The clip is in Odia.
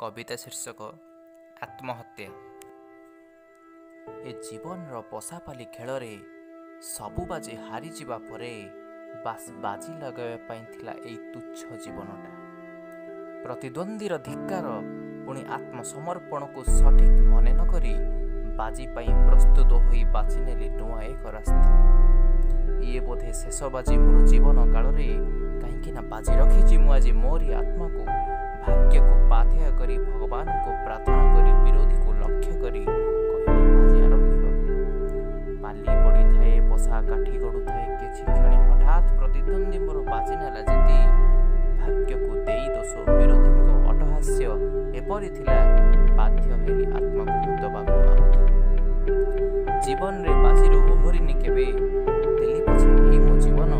କବିତା ଶୀର୍ଷକ ଆତ୍ମହତ୍ୟା। ଏ ଜୀବନର ପଶାପାଲି ଖେଳରେ ସବୁ ବାଜି ହାରିଯିବା ପରେ ବାସ୍ ବାଜି ଲଗାଇବା ପାଇଁ ଥିଲା ଏଇ ତୁଚ୍ଛ ଜୀବନଟା। ପ୍ରତିଦ୍ୱନ୍ଦ୍ୱୀର ଧିକ୍କାର ପୁଣି ଆତ୍ମସମର୍ପଣକୁ ସଠିକ୍ ମନେ ନ କରି ବାଜି ପାଇଁ ପ୍ରସ୍ତୁତ ହୋଇ ବାଛିନେଲି ନୂଆ ଏକ ରାସ୍ତା। ଇଏ ବୋଧେ ଶେଷ ବାଜି ମୋର ଜୀବନ କାଳରେ, କାହିଁକି ନା ବାଜି ରଖିଛି ମୁଁ ଆଜି ମୋରି ଆତ୍ମାକୁ। ଭାଗ୍ୟକୁ ପାଥେୟ କରି, ଭଗବାନଙ୍କୁ ପ୍ରାର୍ଥନା କରି, ବିରୋଧୀକୁ ଲକ୍ଷ୍ୟ କରି କହିଲି ବାଜି ଆରମ୍ଭିବାକୁ। ପାଲି ପଡ଼ିଥାଏ, ପଶା କାଠି ଗଡ଼ୁଥାଏ, କିଛି କ୍ଷଣି ହଠାତ୍ ପ୍ରତିଦ୍ୱନ୍ଦ୍ୱୀ ମୋର ବାଜି ନେଲା ଜିତି। ଭାଗ୍ୟକୁ ଦେଇ ଦୋଷ, ବିରୋଧୀଙ୍କ ଅଟ୍ଟହାସ୍ୟ ଏପରି ଥିଲା, ବାଧ୍ୟ ହେଲି ଆତ୍ମାକୁ ମୁଁ ଦେବାକୁ ଆହୁତି। ଜୀବନରେ ବାଜିରୁ ଓହରିନି କେବେ, ଦେଲି ପଛେ ଏଇ ମୋ ଜୀବନ,